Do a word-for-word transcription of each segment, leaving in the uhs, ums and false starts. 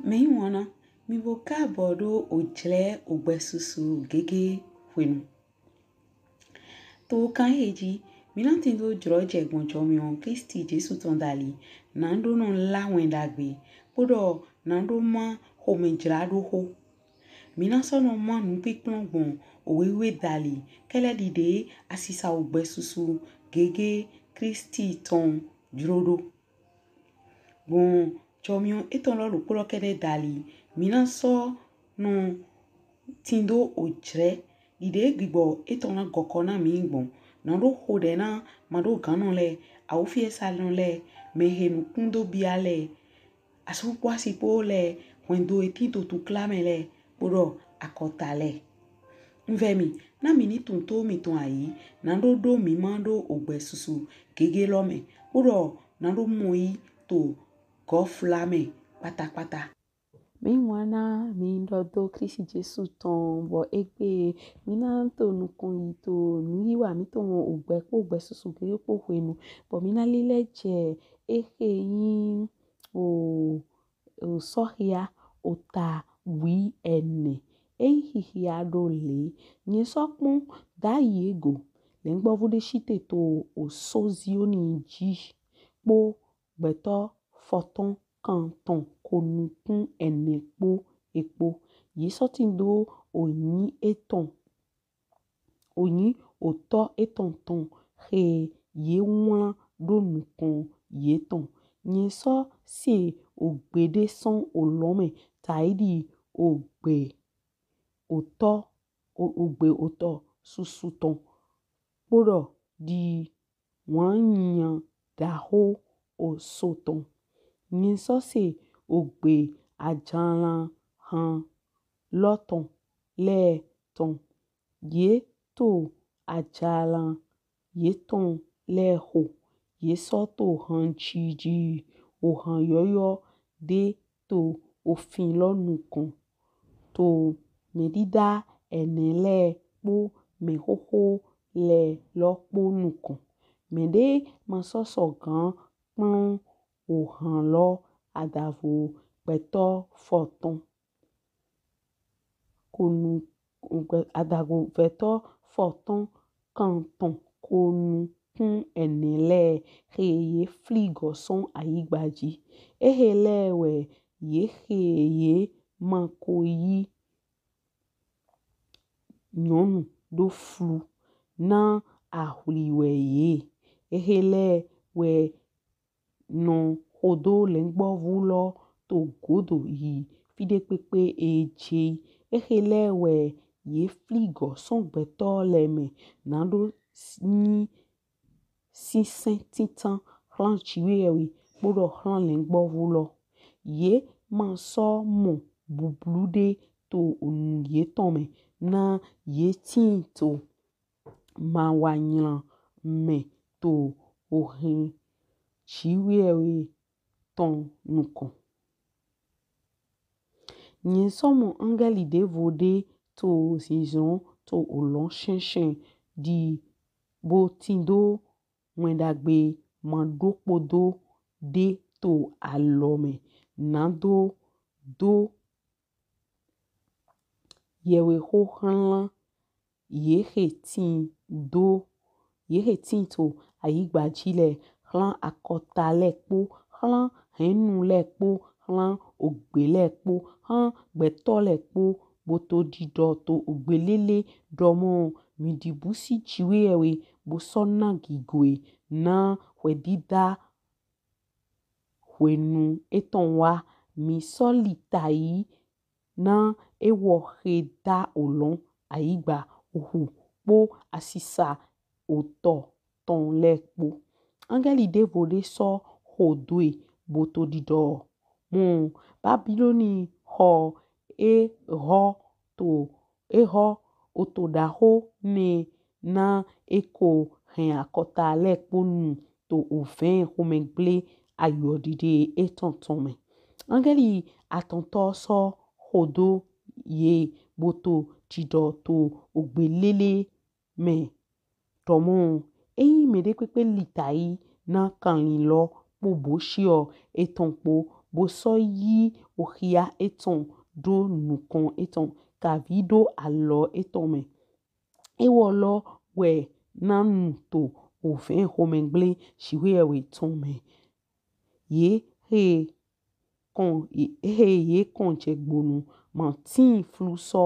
Mɛyiwanna, mì bo kaabɔ ɖo ojlɛ ogbɛsusu gege hwenu. To kan ehe ji, mí na tindo jlɔjɛ gbɔn jɔmiɔn Klisti Jesu tɔn dali, naɖo nɔ lá wɛn ɖagbe, kpoɖɔ naɖo má xomɛjlaɖoxo. Mí na sɔ nɔ má nupinplɔn gbɔn owe wiwe dali, kɛlɛ ɖiɖe asisa ogbɛsusu gege Klisti tɔn jlo ɖo. Gbɔn jɔmiɔn etɔn lɔ ɖokpo lɔ kɛɖɛ dali, mí na sɔ nɔ tindo ojlɛ ɖiɖe gbigbɔ etɔn na gɔkɔ na mí gbɔn. Naɖo xoɖɛ na maɖoganɔ lɛ, awufiɛsanɔ lɛ, mɛhe nukun do bia lɛ, asu kpo asi kpo lɛ, hwɛndo he tin to tukla mɛ lɛ, kpoɖɔ akɔta lɛ. Un vɛ mì, na mì ni tunwun to mìtɔn ayi, naɖo ɖo mí ma ɖo ogbɛsusu gege lɔ mɛ, kpoɖɔ naɖo mɔyi to gɔfla mɛ kpatakpata. Mɛyiwanna, mí ɖɔ do Klisti Jesu tɔn, bɔ egbe mí na to nukɔn yi to nuyiwa mítɔn ogbɛ kpo ogbɛsusu gege kpo hwenu, bɔ mí na lilɛ jɛ ehe yin o, Osɔhia ota wiɛnɛ. Eyin xixia ɖo le, nyɛ sɔ kpɔn, ɖayi e go, lɛngbɔvu ɖe site to oso Zioni ji kpo gbɛtɔ fɔtɔn kantɔn ko nukun ɛnɛ kpo e kpo. Ye sɔ tindo oyin etɔn, oyin Otɔ etɔn tɔn he ye wlan ɖo nukɔn yetɔn. Nyɛ sɔ se ogbe ɖe sɔn olɔn mɛ, taidi ogbe Otɔ, o- ogbe Otɔ susu tɔn, kpoɖɔ ɖi wanyinya ɖaxo oso tɔn. Nyɛ sɔ se ogbe ajalan han lɔ tɔn lɛ tɔn. Ye to ajalan yetɔn lɛ xo, ye sɔ to hanjiji ohan yɔyɔ ɖe to ofin lɔ nukɔn, to mɛɖiɖa ɛnɛ lɛ kpo mɛxoxo lɛ lɔ kpo nukɔn. Mɛɖe ma sɔ sɔgan kplɔn ohan lɔ adavo gbɛtɔ fɔtɔn ko nu- adavo gbɛtɔ fɔtɔn kantɔn ko nukun ɛnɛ lɛ he ye fligɔ sɔn ayigba ji. Ehe lɛ wɛ ye he ye ma ko yi nyɔnu ɖo flu, na ahwli wɛ ye. Ehe lɛ wɛ nɔ xodo lɛngbɔvu lɔ to godo yi fiɖekpekpe e je. Ehe lɛ wɛ ye fligɔ sɔn gbɛtɔ lɛ mɛ, naɖo nyi sinsɛn tintan hlan Jiwheyɛwhe kpoɖɔ hlan lɛngbɔvu lɔ. Ye ma sɔ mɔ bublu ɖe to onu yetɔn mɛ, na ye tin to mawanylan mɛ to ohin Jiwheyɛwhe tɔn nukɔn. Nyɛ sɔ mɔ angɛli ɖevo ɖe to zinzlɔn to olɔn shɛnshɛn ɖi bo tindo wɛn ɖagbe maɖopodo ɖe to alɔ mɛ, naɖo do yɛwhexo hlan ye he tin do, ye he tin to ayigba ji lɛ, hlan akɔta lɛ kpo, hlan hɛnnu lɛ kpo, hlan ogbe lɛ kpo, hlan gbɛtɔ lɛ kpo, bo to ɖiɖɔ to ogbe lele ɖɔ mɔ, mi ɖi busi Jiwheyɛwhe, bo sɔ na gigo e, na hwɛdida hwenu etɔn wa, mi sɔ li tayi na ewɔ he da olɔn, ayigba, ohu kpo asisa otɔ tɔn lɛ kpo. Angɛli ɖevo ɖe sɔ xodo e bo to ɖiɖɔ mɔ, Babiloni xɔ e xɔ to e xɔ oto ɖaxo nɛ, na e ko hɛn akɔta lɛ kpo nu to ovɛn xomɛgble ayɔɖiɖe etɔn tɔn mɛ. Angɛli atɔntɔ sɔ xodo ye bo to ɖiɖɔ to ogbe lele mɛ ɖɔ mɔ, eyin mɛɖekpekpe li tayi na kanlin lɔ kpo boshiɔ etɔn kpo, bo sɔ yí oxia etɔn ɖo nukɔn etɔn, kavi ɖo alɔ etɔn mɛ. Ewɔ lɔ wɛ na nu to ovɛn xomɛgble Jiwheyɛwhe tɔn mɛ. Ye he kɔn, ehe ye kɔn jɛ gbonu, ma tin flu sɔ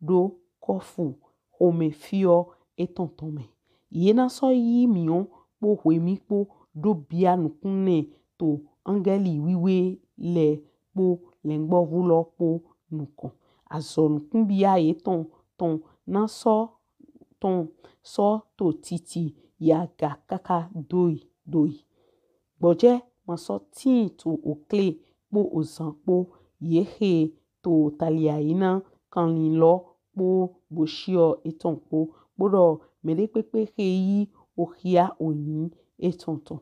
ɖo kɔfu xomɛfiɔ etɔn tɔn mɛ. Ye na sɔ yí miɔn kpo hwemi kpo ɖo bia nukunnɛ to angɛli wiwe lɛ kpo lɛngbɔvu lɔ kpo nukɔn. Azɔ nukunbia yetɔn tɔn na sɔ tɔn sɔ to titi yi aga kaka doi doi. Gbɔjɛ ma sɔ tin to okle kpo ozan kpo, ye he to taliaina kanlin lɔ kpo boshiɔ etɔn kpo, kpoɖɔ mɛɖekpekpe he yí oxia oyin etɔn tɔn.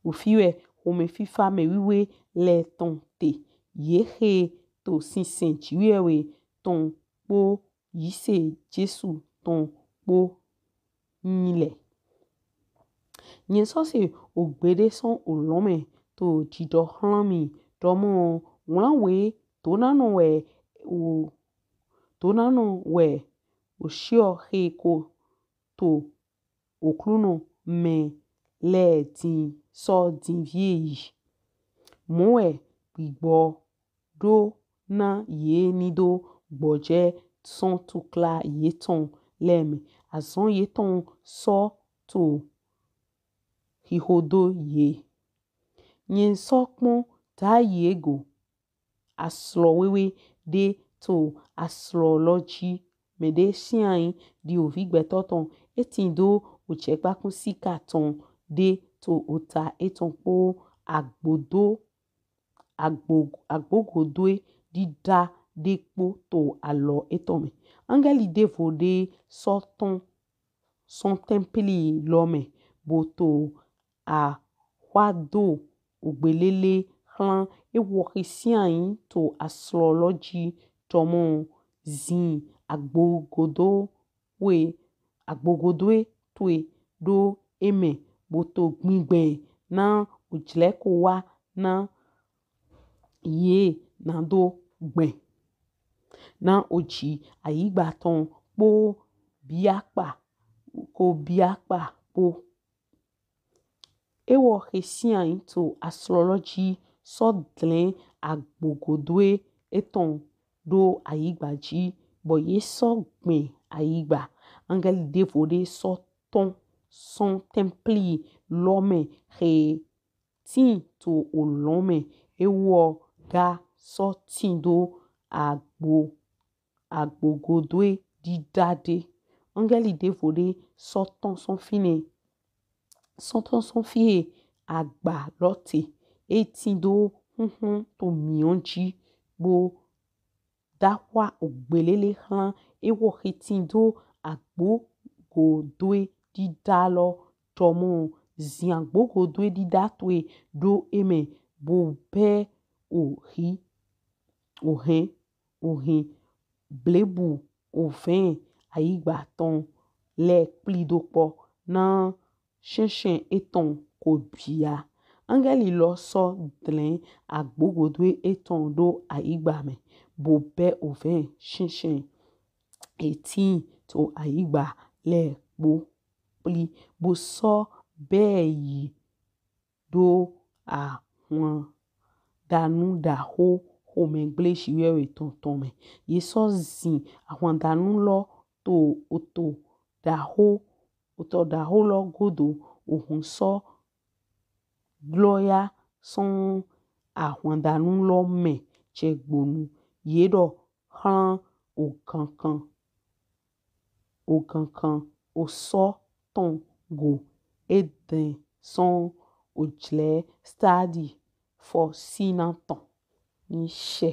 Ofi wɛ xomɛfifa mɛwiwe lɛ tɔn te, ye he to sinsɛn Jiwheyɛwhe tɔn kpo yise Jesu tɔn kpo nyi lɛ. Nyɛ sɔ se ogbe ɖe sɔn olɔn mɛ to jijɔ xlan mi ɖɔmɔ, wlan we, donanɔ wɛ o, donanɔ wɛ oshiɔ he ko to Oklunɔ mɛ lɛ din sɔ din vie yi. Mɔ wɛ gbigbɔ ɖo na ye ni do gbɔjɛ sɔn tukla yetɔn lɛ mɛ. Azɔn yetɔn sɔ to hihodo ye. Nyɛ sɔ kpɔn, da ye go, aslɔ wewe ɖe to aslɔ lɔ ji. Mɛɖe siain ɖi ovi gbɛtɔ tɔn. E tin do ojɛkpakun sika tɔn ɖe to ota etɔn kpo agbodo agbo agbogodoe ɖiɖa ɖe kpo to alɔ etɔn mɛ. Angɛli ɖevo ɖe sɔ tɔn sɔn tɛmpli lɔ mɛ bo to axwa do ogbelele xlan ewɔ he siain to aslɔ lɔ ji ɖɔmɔ, zin agbogodo we agbogodoe towe ɖo e mɛ, bo to gbigbɛn na ojlɛ ko wa na ye nado gbɛn na oji ayigba tɔn kpo biakpa ko biakpa kpo. Ewɔ he siain to aslɔ lɔ ji sɔ dlɛn agbogodoe etɔn ɖo ayigba ji, bɔ ye sɔ gbɛn ayigba. Angɛli ɖevo ɖe sɔ tɔn sɔn tɛmpli lɔ mɛ he tin to olɔn mɛ. Ewɔ ga sɔ tin do agbo agbogodoe ɖiɖa ɖe. Angɛli ɖevo ɖe sɔ tɔn sɔn finɛ, sɔ tɔn sɔn fie agba lɔ te. E tin do huhlɔn to miɔn ji bo daxwa ogbelele xlan ewɔ he tin do agbogodoe ɖiɖa lɔ ɖɔmɔ, zin agbogodoe ɖiɖa towe ɖo e mɛ, bo bɛ ohi ohɛn ohin blebu ovɛn ayigba tɔn lɛ kpli do kpɔ na shɛnshɛn etɔn ko bia. Angɛli lɔ sɔ dlɛn agbogodoe etɔn ɖo ayigba mɛ, bo bɛ ovɛn shɛnshɛn he tin to ayigba lɛ kpo kpli, bo sɔ bɛ yi ɖo ahwan danu ɖaxo xomɛgble Jiwheyɛwhe tɔn tɔn mɛ. Ye sɔ zin ahwan danu lɔ to oto ɖaxo, oto ɖaxo lɔ godo, ohun sɔ glɔya sɔn ahwan danu lɔ mɛ jɛ gbonu. Ye ɖɔ xlan ogankan ogankan osɔ tɔn go, e dɛn sɔn ojlɛ stadi fɔsina tɔn. Nishɛ,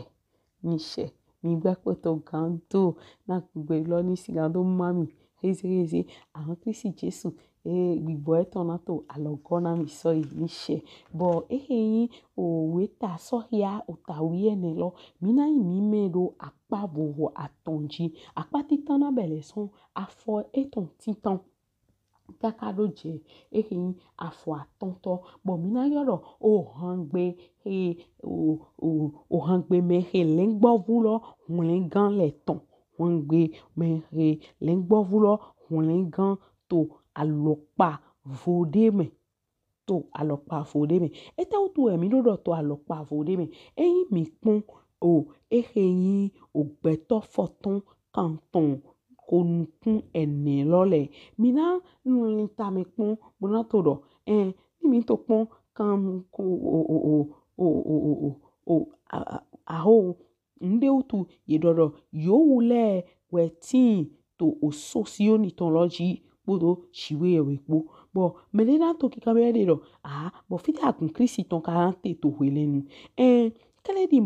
nishɛ, mi gbɛ kpɔtɔ gan do na gbe lɔ ni sigan do ma mi. Heze heze, ahɔn Klisti Jesu, e gbigbɔ etɔn na to alɔgɔ na mi sɔyi nishɛ. Bɔ ehe nyi oweta Osɔhia ota wiɛnɛ lɔ, mi na yi mi mɛ ɖo akpa vovo atɔn ji. Akpa titan na bɛ lɛ sɔn afɔ etɔn titan. Kaka ɖo jɛ ehe nyi afɔ atɔntɔ, bɔ mí na yɔ ɖɔ ohangbe he o o ohangbe mɛ he lɛngbɔvu lɔ hwlɛngan lɛ tɔn. Ohangbe mɛ he lɛngbɔvu lɔ hwlɛngan to alɔkpa vo ɖe mɛ. To alɔkpa vo ɖe mɛ. Etɛwutu wɛ mí ɖo ɖɔ to alɔkpa vo ɖe mɛ? Eyin mí kpɔn o ehe nyi o gbɛtɔ fɔtɔn kantɔn ko nukun ɛnɛ lɔ lɛ, mí na lin tamɛ kpɔn bo na to ɖɔ ɛn ni mí to kpɔn kan ko o o o o o o o o a- a- aho nuɖe wutu ye ɖɔ ɖɔ yewu lɛ wɛ tin to oso Sioni tɔn lɔ ji kpodo Jiwheyɛwhe kpo. Bɔ mɛɖe na to kika bɛ ɖe ɖɔ a bɔ fitɛ agun Klisti tɔn ka na te to hwelɛnu? Ɛn kɛlɛ ɖi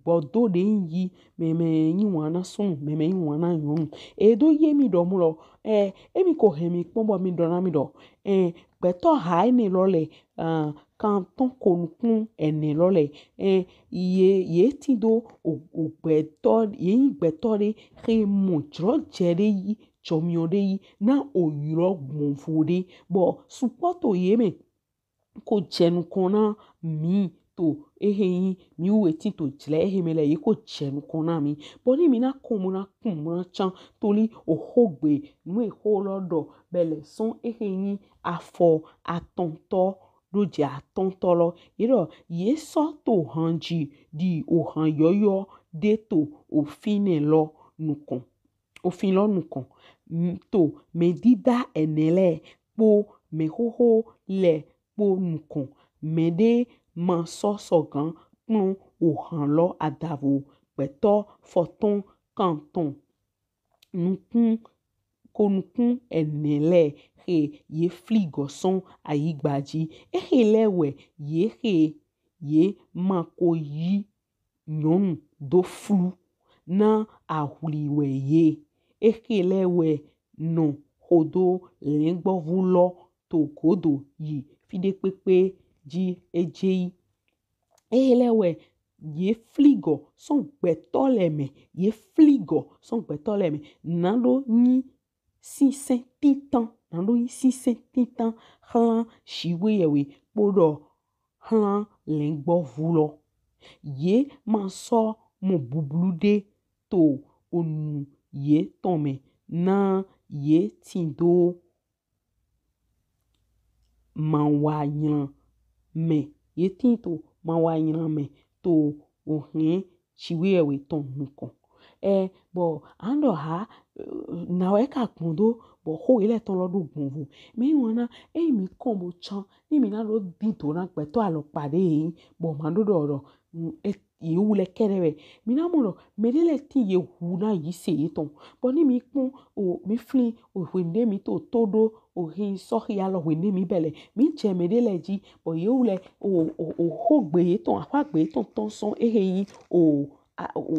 gbɔdo ɖe nyi mɛmɛ nyi wana sunu mɛmɛ nyi wana nyɔnu. E ɖo ye mí ɖɔ mɔ lɔ ɛ emi ko hɛn mí kpɔn bɔ mí ɖɔ na mí ɖɔ ɛn gbɛtɔ ha ɛnɛ lɔ lɛ kantɔn ko nukun ɛnɛ lɔ lɛ ɛn ye ye tin do o o gbɛtɔ ye nyi gbɛtɔ ɖe he mɔ jlɔjɛ ɖe yi jɔmiɔ ɖe yi na o ylɔ gbɔnvo ɖe bɔ sukpɔ to ye mɛ ko jɛ nukɔn na mí to ehe nyi mí wu etin to jlɛ ehe mɛ lɛ ye ko jɛ nukɔn na mí. Bɔ ni mí na kɔn mɔ na kun mɔ na can toli o xogbe nu e xo lɔ ɖɔ bɛ lɛ sɔn ehe nyi afɔ atɔntɔ ɖo jɛ atɔntɔ lɔ ye ɖɔ ye sɔ to hanji ɖi ohan yɔyɔ ɖe to ofinɛ lɔ nukɔn. Ofin lɔ nukɔn to mɛdida ɛnɛ lɛ kpo mɛxoxo lɛ kpo nukɔn. Mɛɖe ma sɔ sɔgan kplɔn ohan lɔ adavo gbɛtɔ fɔtɔn kantɔn nukun ko nukun ɛnɛ lɛ he ye fligɔ sɔn ayigba ji. Ehe lɛ wɛ ye he ye ma ko yi nyɔnu do flu na ahwli wɛ ye. Ehe lɛ wɛ nɔ xodo lɛngbɔvu lɔ to godo yi fiɖekpekpe ji eje yi. Ehe lɛ wɛ ye fligɔ sɔn gbɛtɔ lɛ mɛ, ye fligɔ sɔn gbɛtɔ lɛ mɛ, na ɖo nyi sinsɛn tintan, na ɖo nyi sinsɛn tintan hlan Jiwheyɛwhe kpoɖɔ hlan lɛngbɔvu lɔ. Ye ma sɔ mɔ bublu ɖe to onu ye tɔn mɛ na ye tin do mawanylan mɛ. Ye tin to mawanylan mɛ to ohɛn Jiwheyɛwhe tɔn nukɔn. Ɛ bɔ an ɖɔ ha na wɛ ka gbɔn do bɔ xo ye lɛ tɔn lɔ ɖo gbɔnvo. Mɛ wana eyin mí kɔn bo can ni mí na ɖo din do na gbɛtɔ alɔkpa ɖe ye bɔ ma ɖo ɖɔ ɖɔ yewu lɛ kɛɖɛ wɛ. Mí na mɔ ɖɔ mɛɖe lɛ tin ye hu na yi se yetɔn. Bɔ ni mí kpɔn o mí flin o hwenu ɖe mí to to ɖo o hin sɔxia lɔ hwenu ɖe mí bɛ lɛ mí jɛ mɛɖe lɛ ji bɔ yewu lɛ o o o xogbe yetɔn axwagbe yetɔn tɔn sɔn ehe nyi o a o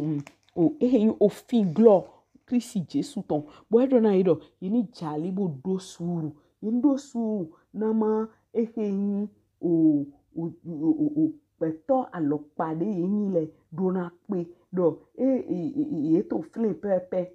o ehe nyi ofin glɔ Klisti Jesu tɔn. Bɔ e ɖɔ na ye ɖɔ ye ni jali bo ɖo suuru. Ye ni ɖo suuru na ma ehe nyi o o o o o gbɛtɔ alɔkpa ɖe ye nyi lɛ ɖo na kpe ɖɔ e e e e ye to flin pɛpɛ.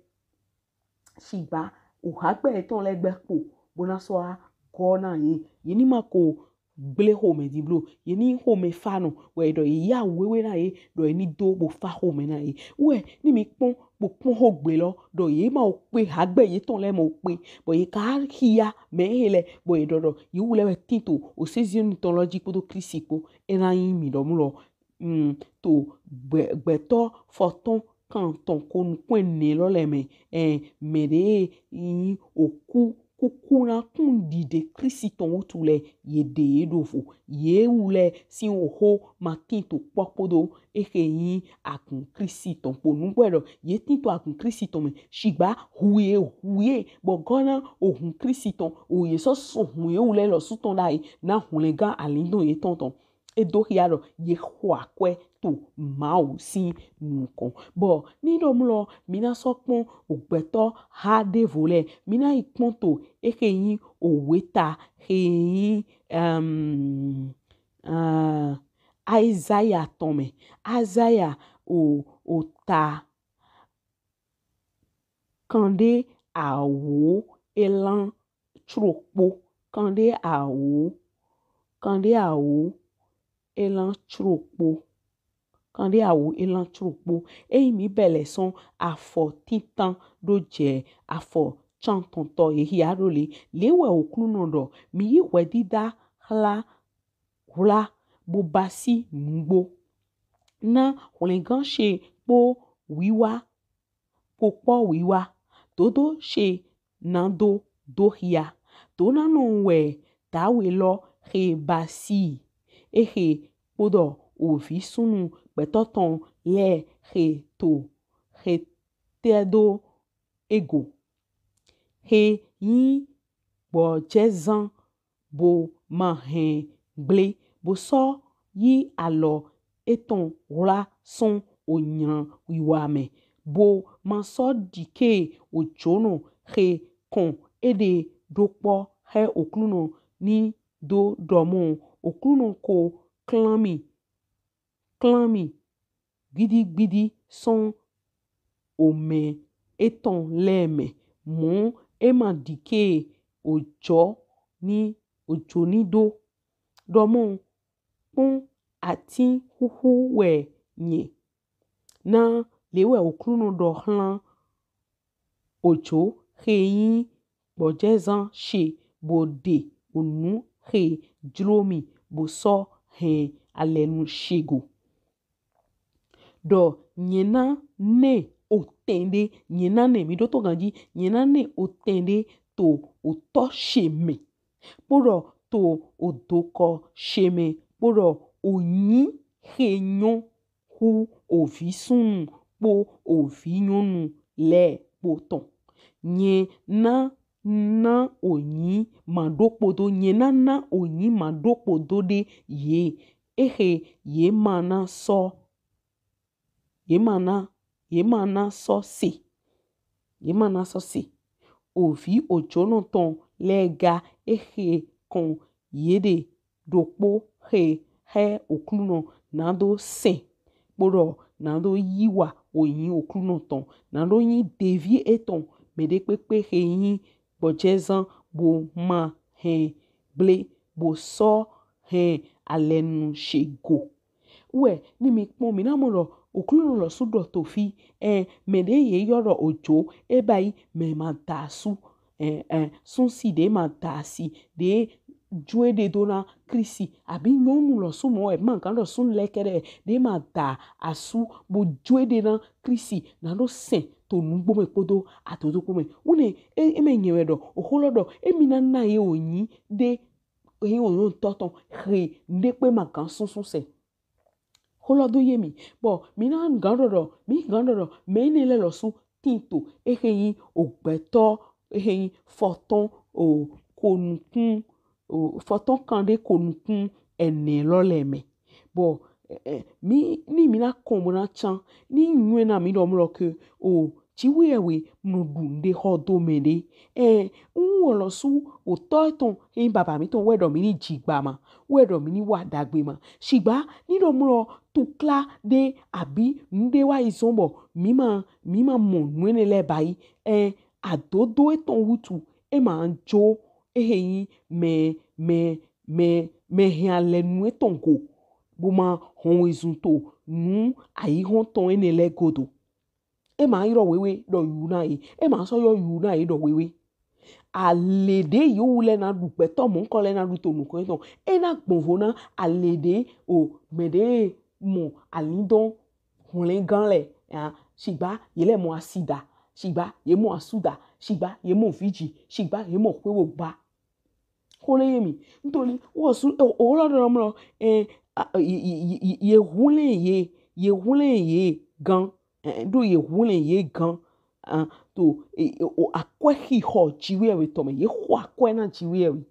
Shigba ohagbɛ yetɔn lɛ gbɛ kpo bo na sɔ agɔ na ye. Ye ni ma ko gble xomɛ din blo. Ye ni xomɛ fa nɔ wɛ ɖɔ ye ya wewe na ye ɖɔ ye ni do bo fa xomɛ na ye. Wɛ ni mí kpɔn bo kpɔn xogbe lɔ ɖɔ ye ma wo kpe hagbɛ yetɔn lɛ ma wo kpe bɔ ye ka xia mɛ ehe lɛ bɔ ye ɖɔ ɖɔ yewu lɛ wɛ tin to oso Sioni tɔn lɔ ji kpodo Klisti kpo. E na nyi mí ɖɔ mɔ lɔ mm, to gbɛ gbɛtɔ fɔtɔn kantɔn ko nukun ɛnɛ lɔ lɛ mɛ ɛ mɛɖe nyi oku kuku na kun ɖiɖe Klisti tɔn wutu lɛ ye ɖe ye ɖo vo yewu lɛ sin oxo ma tin to kpɔ kpodo ehe nyi agun Klisti tɔn kpo nugbo ɖɔ ye tin to agun Klisti tɔn mɛ shigba hu ye hu ye bɔ gɔ na ohun Klisti tɔn o ye sɔ sɔ hun yewu lɛ lɔsu tɔn ɖayi na hwlɛngan alindɔn yetɔn tɔn. E do xia ɖɔ ye xɔ akwɛ to Mawu sin nukɔn. Bɔ ni ɖɔ mlɔ mí na sɔ kpɔn ogbɛtɔ ha ɖevo lɛ mí na yi kpɔn to ehe nyi oweta he nyi um, uh, Isaiah tɔn mɛ. Isaiah o ota kanɖe awo elan tro kpo kanɖe awo, kanɖe awo elan tsrokpo. Kanɖe awo elan tsrokpo. Eyin mi bɛlɛ sɔn afɔ tintan ɖo jɛ afɔ cantɔntɔ ye hia ɖo le. Le wɛ Oklunɔ ɖɔ, mi yi hwɛdida hla hwla bo basi nugbo. Na hwlɛngan she kpo wiwa kpokpɔ wiwa, dodo she nado do hia. Donanɔ wɛ dawe lɔ he basi, ehe kpodɔ ovi sunnu gbɛtɔ tɔn lɛ he to he tɛdo ego. He yin gbɔjɛzan bo ma hɛn gble, bo sɔ yi alɔ etɔn hwla sɔn onyran wiwa mɛ, bo ma sɔ ɖike ojonɔ he kɔn eɖe ɖokpɔ he Oklunɔ ni do ɖɔ mɔ, Oklunɔ ko klan mi, klan mi gbidigbidi sɔn omɛ etɔn lɛ mɛ, mɔ e ma ɖike ojo ni, ojo ni do. Ɖɔ mɔ, kpɔn, atin xuxu wɛ nyɛ. Na le wɛ Oklunɔ ɖɔ hlan ojo he yin gbɔjɛzan she bo ɖe onu he jlo mi bo sɔ hɛn alɛnu she go. Ɖɔ nyɛ na nɛ otɛn ɖe, nyɛ na nɛ, mi ɖo to ganji, nyɛ na nɛ otɛn ɖe to otɔ she mɛ, kpodɔ to odokɔ she mɛ, kpodɔ oyin he nyɔ hu ovi sunnu kpo ovi nyɔnu lɛ kpo tɔn. Nyɛ na na oyin maɖokpodo, nyɛ na na oyin maɖokpodo ɖe ye, ehe ye ma na sɔ, ye ma na, ye ma na sɔ se, ye ma na sɔ se. Ovi ojonɔ tɔn lɛ ga ehe kɔn ye ɖe ɖokpo he he Oklunɔ nado sɛn, kpodɔ nado yiwa oyin Oklunɔ tɔn, nado yin devi etɔn, mɛɖekpekpe he yin gbɔjɛzan bo ma hɛn gble bo sɔ hɛn alɛnu she go. Wɛ ni mi kpɔn, mi na mɔ ɖɔ Oklunɔ lɔsu ɖɔ to fi, ɛ, mɛɖe ye yɔ ɖɔ ojo, e ba yi mɛ ma da asu, ɛ, ɛ, sunnu si ɖe ma da asi, ɖe jo eɖe do na Klisti, abi nyɔnu lɔsu mɔ wɛ, ma gan ɖɔ sunnu lɛ kɛɖɛ, ɖe ma da asu bo jo eɖe na Klisti, nado sɛn to nugbo mɛ kpodo adodo kpo mɛ. Wunɛ e, e mɛ nyɛ wɛ ɖɔ, oxo lɔ ɖɔ, emi na na ye oyin ɖe he onyɔntɔ tɔn he nuɖekpe ma gan sunsun sɛ. Xo lɔ do ye mi. Bɔ mi na gan ɖɔ ɖɔ, mi gan ɖɔ ɖɔ, mɛ enɛ lɛ lɔsu tin to ehe yin ogbɛtɔ, ehe yin fɔtɔn o konukun, o fɔtɔn kanɖe konukun ɛnɛ lɔ lɛ mɛ. Bɔ ɛ, ɛ, mi, ni mi na kɔn bo na can, ni nyɔnɛn na mi ɖɔ mlɔ ke o Jiwheyɛwhe nɔ ɖu nuɖe xɔ do mɛɖe. Ɛ, n wɔ lɔsu otɔ etɔn he yin baba mitɔn wɛ ɖɔ mi ni jigba ma, wɛ ɖɔ mi ni wa ɖagbe ma. Shigba ni ɖɔ mlɔ tukla ɖe abi nuɖe wa yi zɔn bɔ mi ma, mi ma mɔ nu enɛ lɛ ba yi. Ɛ, adodo etɔn wutu e ma jo ehe yin mɛ, mɛ, mɛ, mɛ hɛn alɛnu etɔn go, bo ma hɔn wezun to nu ayihɔn tɔn enɛ lɛ godo. E ma ylɔ wewe ɖɔ yu na ye. E ma sɔ ylɔ yu na ye ɖɔ wewe. Ale ɖe yewu lɛ na ɖu, gbɛtɔ mɔnkɔ lɛ na ɖu to nukɔn etɔn, e na gbɔnvo na ale ɖe o mɛɖe mɔ alindɔn hwlɛngan lɛ. Ya, shigba ye lɛ mɔ asida, shigba ye mɔ asuda, shigba ye mɔ viji, shigba ye mɔ xwewogba. Xo lɛ ye mi. Ntoli, wo su, o, o lɔ ɖɔ mlɔ, ɛ, a, ye, ye, ye, ye, ye hwlɛn ye, ye hwlɛn ye gan, ɛ, ɖo ye hwlɛn ye gan, a, to, e, e, o, akwɛ xixɔ Jiwheyɛwhe tɔn mɛ, ye xɔ akwɛ na Jiwheyɛwhe.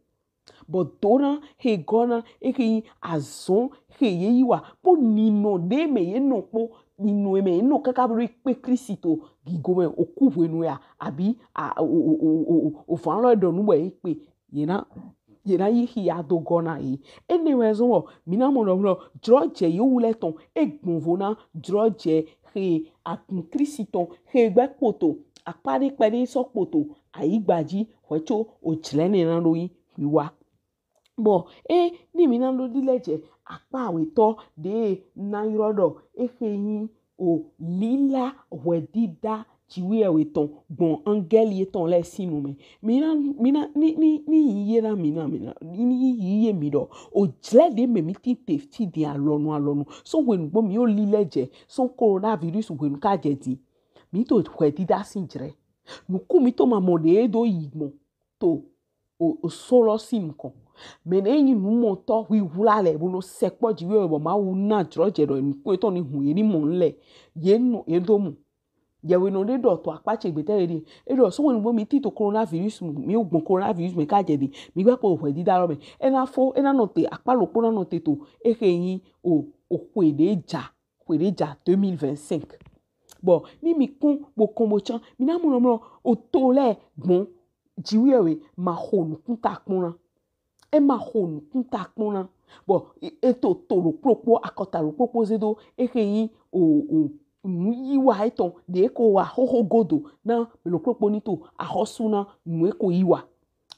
Bɔ dona he gɔ na, ehe yin azɔn he ye yi wa, kpo ninɔ ɖe mɛ ye nɔ kpo, ninɔ mɛ ye nɔ kaka bo ɖo kpe Klisti to gigo mɛ, oku hwenu ya, abi, a, o, o, o, o, o, o, van lɔ ɖɔ nu bɔ ye kpe, ye na, ye na yi xia do gɔ na ye. Enɛ wɛ zɔn bɔ mi na mɔ ɖɔ mlɔ, jlɔjɛ yewu lɛ tɔn e gbɔnvo na jlɔjɛ he agun Klisti tɔn he gbɛ kpoto, akpa ɖe kpɛɖe sɔ kpoto ayigba ji hwɛ co ojlɛ nɛ na ɖo yi wiwa. Bɔ e ni mi na ɖo ɖi lɛ jɛ akpa awetɔ ɖe na yrɔ ɖɔ exe nyi o lila hwɛdida jiwheyɛwhe tɔn gbɔn angɛli etɔn lɛ sin nu mɛ. Mi na mi na ni ni ni yi ye na mi na mi na ni yi ye mi ɖɔ o jlɛ ɖe mɛ mi tin te fi din alɔnu alɔnu so hwenu gbɔ mi yo lilɛ jɛ so coronavirus hwenu ka jɛ din mi to hwɛdida sin jlɛ nukun mi to ma mɔ ɖe do yi gbɔn to o o so lɔ sin nukɔn. Mɛ nɛ nyi numɔtɔ hwihwla lɛ bo nɔ sɛkpɔ jiwheyɛwhe bɔ Mawu na jlɔjɛ ɖɔ nukun etɔn ni hun ye ni mɔ nu lɛ ye nɔ ye do mu. Yɛwhenɔ ɖe ɖɔ to akpa ce gbetɛ ɖe e ɖɔ so hwenu gbɔ mi tin to coronavirus mi wo gbɔn coronavirus mɛ ka jɛ din mi gbɛ kpo hwɛdida lɔ mɛ e na fo e na nɔte akpa ɖokpo na nɔte to exe nyi o o xwe ɖe ja xwe ɖe ja deux mille vingt-cinq. Bɔ ni mi kpɔn bo kɔn bo can mi na mɔ nɔ mlɔ o to lɛ gbɔn jiwheyɛwhe ma xo nukun ta kpɔn na e ma xo nukun ta kpɔn na bɔ e to to ɖokpo ɖokpo akɔta ɖokpo ɖokpo ze do exe nyi o o nu yi wa etɔn ɖe ko wa xoxo godo na mɛ ɖokpo ɖokpo ni to axɔsu na nu e ko yi wa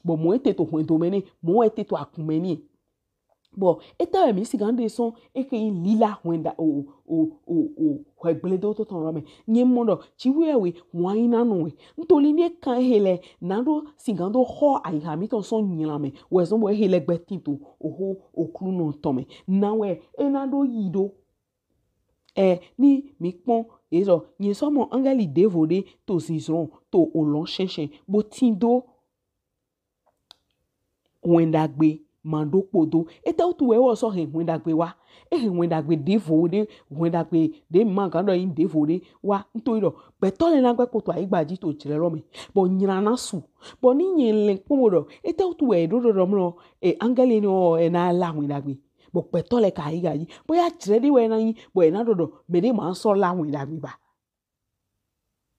bɔ mɔ e te to hwɛndo mɛ ni mɔ e te to akun mɛ ni. Bɔ eta wɛ mi sigan ɖe sɔn exe nyi lila hwɛnda o o o o hwɛgbledo tɔtɔ lɔ mɛ nye mɔ ɖɔ jiwheyɛwhe wan yi na nɔ wɛ ntoli ni e kan exe lɛ na ɖo sigan do xɔ ayiha mi tɔn sɔn nyla mɛ wɛ zɔn bɔ exe lɛ gbɛ tin to oxo oklunɔ tɔn mɛ na wɛ e na ɖo yi ɖo. Ɛ ni mi kpɔn e ɖɔ nye sɔ mɔ angɛli ɖevo ɖe to zinzlɔn to olɔn shɛnshɛn bo tin do hwɛndagbe ma ɖo kpodo. Etɛwutu wɛ wɔ sɔ hɛn hwɛndagbe wa? E hɛn hwɛndagbe ɖevo ɖe hwɛndagbe ɖe ma gan ɖɔ yin ɖevo ɖe wa ntoli ɖɔ gbɛtɔ lɛ na gbɛ kpoto ayigba ji to jlɛ lɔ mɛ bɔ nyla na su. Bɔ ni nyɛ lɛ kpɔn bo ɖɔ etɛwutu wɛ e ɖo ɖɔ ɖɔ mlɔ e angɛli ni wɔ e na la hwɛndagbe bɔ gbɛtɔ lɛ ka ayigba ji bɔ ya jlɛ ɖe wɛ na yin bɔ e na ɖɔ ɖɔ mɛ ɖe ma sɔ la hwɛndagbe ba.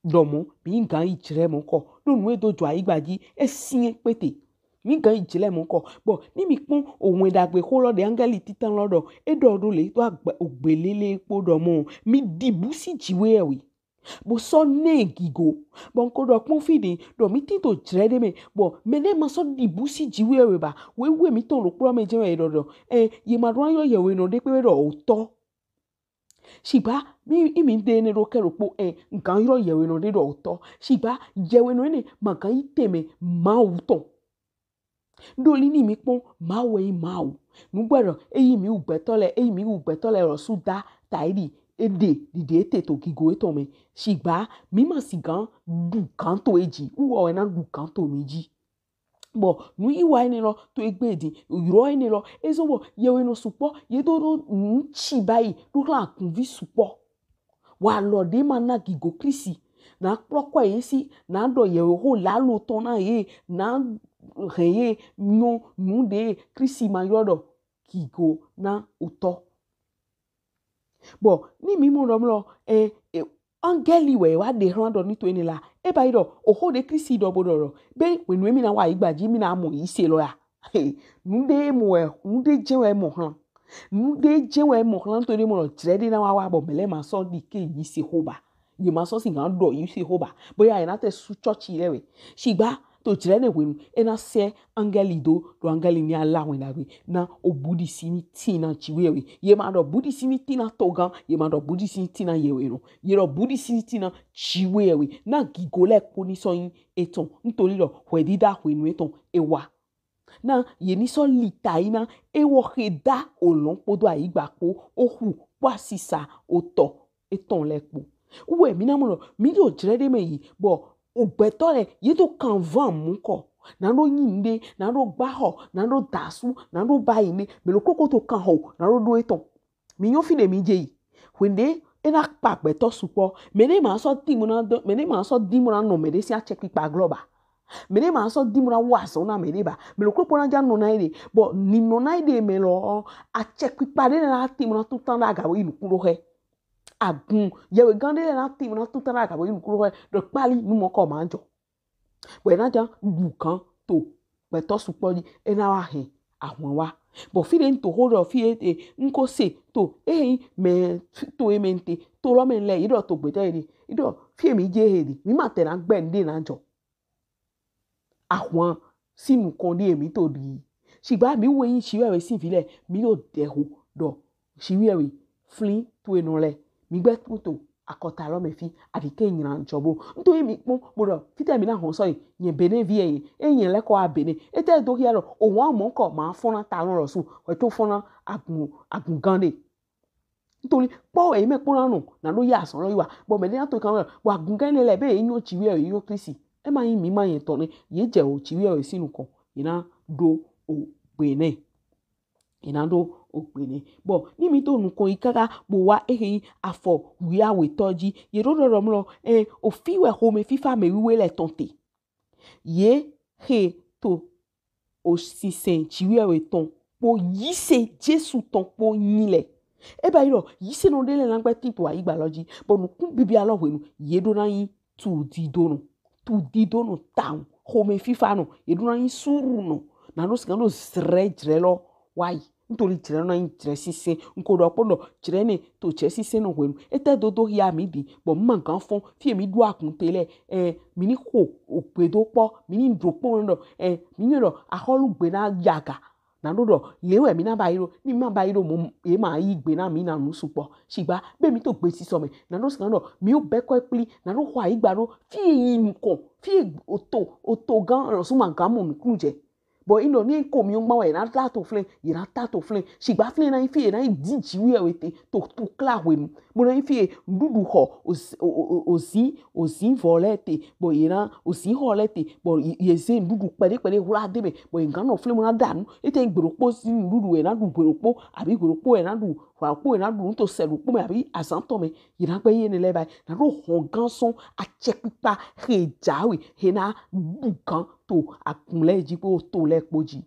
Ɖɔ mɔ mi gan yi jlɛ mɔ kɔ ɖo nu e do jɔ ayigba ji e sin e kpete. Mi gan yi jlɛ mɔ kɔ bɔ ni mi kpɔn ohun e ɖagbe xo lɔ ɖe angɛli titan lɔ ɖɔ e ɖɔ ɖo le to agbe ogbe lele kpo ɖɔ mɔ mi ɖibu si jiwheyɛwhe bo sɔ nɛ gigo bɔ n ko ɖɔ kpɔn fi ɖe ɖɔ mi tin to jlɛ ɖe mɛ bɔ mɛ ɖe ma sɔ ɖibu si jiwheyɛwhe ba wewe mi tɔn ɖokpo mɛ jɛ wɛ ɖɔ ɖɔ ɛ ye ma ɖo ayɔ yɛwhenɔ ɖe kpe wɛ ɖɔ otɔ. Shigba mi imi ɖe ne ɖo kɛ ɖokpo ɛ n gan yrɔ yɛwhenɔ ɖe ɖɔ otɔ. Shigba yɛwhenɔ ne ma gan yi tɛmɛ Mawu tɔn. Ɖo li ni mi kpɔn Mawu wɛ yin Mawu. Nugbɛ ɖɔ eyi mi wu gbɛtɔ lɛ eyi mi wu gbɛtɔ lɛ lɔ su da ta yi ɖi e ɖe ɖiɖi e te to gigo etɔn mɛ. Shigba mi ma sigan ɖu gan to e ji. Wu wɔ wɛ na ɖu gan to mi ji. Bɔ nu yi wa enɛ lɔ to egbe din yrɔ enɛ lɔ e zɔn bɔ yɛwhenɔ sukpɔ ye do ɖo nu ci bayi ɖo hlan agunvi sukpɔ. Wa lɔ ɖe ma na gigo Klisti na kplɔ kɔ ye si na ɖɔ yɛwhe xo lalo tɔn na ye na hɛn ye nyɔ nu ɖe Klisti ma yrɔ ɖɔ gigo na otɔ. Bɔ ni mi mɔ ɖɔ mlɔ ɛ ɛ angɛli wɛ wa ɖe hlan ɖɔ ni to enɛ la e ba yi ɖɔ oxo ɖe Klisti ɖɔ bo ɖɔ ɖɔ be hwenu mi na wa ayigba ji mi na mɔ yi se lɔ ya. He, nu ɖe mɔ wɛ nu ɖe jɛ wɛ mɔ hlan nu ɖe jɛ wɛ mɔ hlan to ɖe mɔ lɔ jrɛ ɖe na wa wa bɔ mɛ lɛ ma sɔ ɖi ke yi se xo ba ye ma sɔ si gan ɖɔ yi se xo ba boya ye na tɛ su tsɔtsi lɛ wɛ. Shigba to jrɛ ne hwenu e na sɛ angɛli do ɖo angɛli ni ala wɛn ɖagbe na o buɖisi ni tin na jiwheyɛwhe. Ye ma ɖɔ buɖisi ni tin na togan ye ma ɖɔ buɖisi ni tin na yɛwhenɔ ye ɖɔ buɖisi ni tin na jiwheyɛwhe na gigo lɛ kpo ni sɔ yin etɔn ntoli ɖɔ hwɛɖiɖa hwenu etɔn e wa. Na ye ni sɔ li ta yi na ewɔ xe da olɔn kpodo ayigba kpo oxu kpo asisa otɔ etɔn lɛ kpo. Wɛ mi na mɔ ɖɔ mi ɖo jrɛ ɖe mɛ yi bɔ ogbɛtɔ lɛ ye to kan van mu kɔ na ɖo nyi nuɖe na ɖo gba xɔ na ɖo dasu na ɖo ba yi ne mɛ lo koko to kan xɔ na ɖo ɖo etɔn. Mi nyɔ fi ɖe mi je yi hwende e na kpa gbɛtɔ sukpɔ mɛ ne ma sɔ di mo na dɔ mɛ ne ma sɔ di mo na nɔ mɛ ɖe si acɛ kpikpa glɔ ba. Mɛ ɖe ma sɔ di mo na wa zɔn na mɛ ɖe ba mɛ lo koko na ja nɔ na yi ɖe bɔ ni nɔ na yi ɖe mɛ lɔ acɛ kpikpa ɖe na ti mo na tutan ɖe aga bo yi nukun ɖo xɛ. Agun yɛwhe gan ɖe na ti mo na tutan ɖe aga bo yi nukun ɖo xɛ ɖo kpali nu mɔ kɔ ma jɔ. Bɔ e na ja ɖu gan to gbɛtɔ sukpɔ ji e na wa hɛn ahwan wa. Bɔ fi ɖe n to xo ɖɔ fi e n ko se to e yin mɛ to e mɛ n te to lɔ mɛ lɛ yi ɖɔ to gbɛtɔ yi ɖe yi ɖɔ fi e mi je he ɖe mi ma tɛ na gbɛ n ɖe na jɔ. Ahwan sin nukɔn ɖie mi to ɖi. Shigba mi wɛ nyi Jiwheyɛwhe sin vi lɛ, mi ɖo ɖɛxo ɖɔ Jiwheyɛwhe flin towe nɔ lɛ, mi gbɛ to akɔta lɔ mɛ fi, aɖi ke nyina jɔ bo. Ntɔ yi mi kpɔn bo ɖɔ fitɛ mi na hɔn sɔ yi, nyɛ Benɛ vi yɛ, e nyɛ lɛ kɔ wa Benɛ. Etɛ do xia ɖɔ o wa mɔ kɔ ma fɔn na ta lɔ lɔ su, wɛ to fɔn na agun agun gan ɖe. Ntoli kpɔ eyi mɛ kpɔna nɔ na ɖo ya asɔ lɔ yi wa. Bɔ mɛ ɖe na to kan lɔ bɔ agun gan ne lɛ be eyi nyɔ Jiwheyɛwhe, eyi nyɔ Kristi. E ma nyi mi ma yɛn tɔ ne ye jɛ o Jiwheyɛwhe sin nukɔn, ye na ɖo o gbe nɛ. Ye na ɖo o gbe nɛ. Bɔ ni mi to nukɔn yi kaka bo wa ehe yi afɔ wiawetɔ ji, ye ɖo ɖɔɖɔ mlɔ ɛ o fi wɛ xomɛ fifa mɛ wiwe lɛ tɔn te. Ye xe to o sinsɛn Jiwheyɛwhe tɔn kpo yise Jesu tɔn kpo nyi lɛ. E ba yi ɖɔ yise nɔ ɖe lɛ na gbɛ tin to ayigba lɔ ji, bɔ nukun bibia lɔ hwenu ye ɖo na nyi tudidonɔ, tudidonɔ taun, xomɛ fifa nɔ, ye ɖo na nyi surunɔ, na ɖo sika ɖo zrɛ jrɛ lɔ wa yi. Ntoli jrɛ na nyi jrɛ sinsɛn. Nko ɖɔ kpɔn ɖɔ jrɛ ne to jrɛ sinsɛn nɔ hwenu. Etɛ dodo xia mi ɖi. Bɔ ma gan fɔn. Fie mi ɖo akun te lɛ. Ɛ, mi ni xo ogbe do kpɔ. Mi ni ɖo kpɔn ɖɔ. Ɛ, mi nyɔ ɖɔ axɔlu gbe na yaga. Na ɖo ɖɔ le wɛ mi na ba yi ɖo. Ni ma ba yi ɖo mo ye ma yi gbe na mi na nu sukpɔ. Shigba be mi to gbe sisɔ mɛ. Na ɖo sika ɖɔ mi o bɛ kɔ kpli. Na ɖo xɔ ayigba ɖo. Fie yi nukɔn. Fie oto oto gan lɔ su ma gan mo nukun jɛ. Bɔ inɔ ni ko mi ŋgba wɛ na ta to flɛn, ye na ta to flɛn. Shigba flɛn na fi ye na di Jiwheyɛwhe te to to kla hwenu. Mo na fi ye nuɖuɖu xɔ ozi ozi vɔ lɛ te. Bɔ ye na ozi xɔ lɛ te. Bɔ ye ze nuɖuɖu kpɛɖe kpɛɖe hwla de mɛ. Bɔ ye gan nɔ flɛn mo na ɖa nu. Ete gbeɖokpo si nuɖuɖu ye na ɖu gbeɖokpo abi gbeɖokpo ye na ɖu hwakpo ye na ɖu nu to sɛ ɖokpo mɛ abi azan tɔ mɛ. Ye na gbɛ ye ne lɛ ba na ɖo hɔn gan sɔn acɛkpikpa xe jawe xe na ɖu gan to akun lɛ ji kpo to lɛ kpo ji.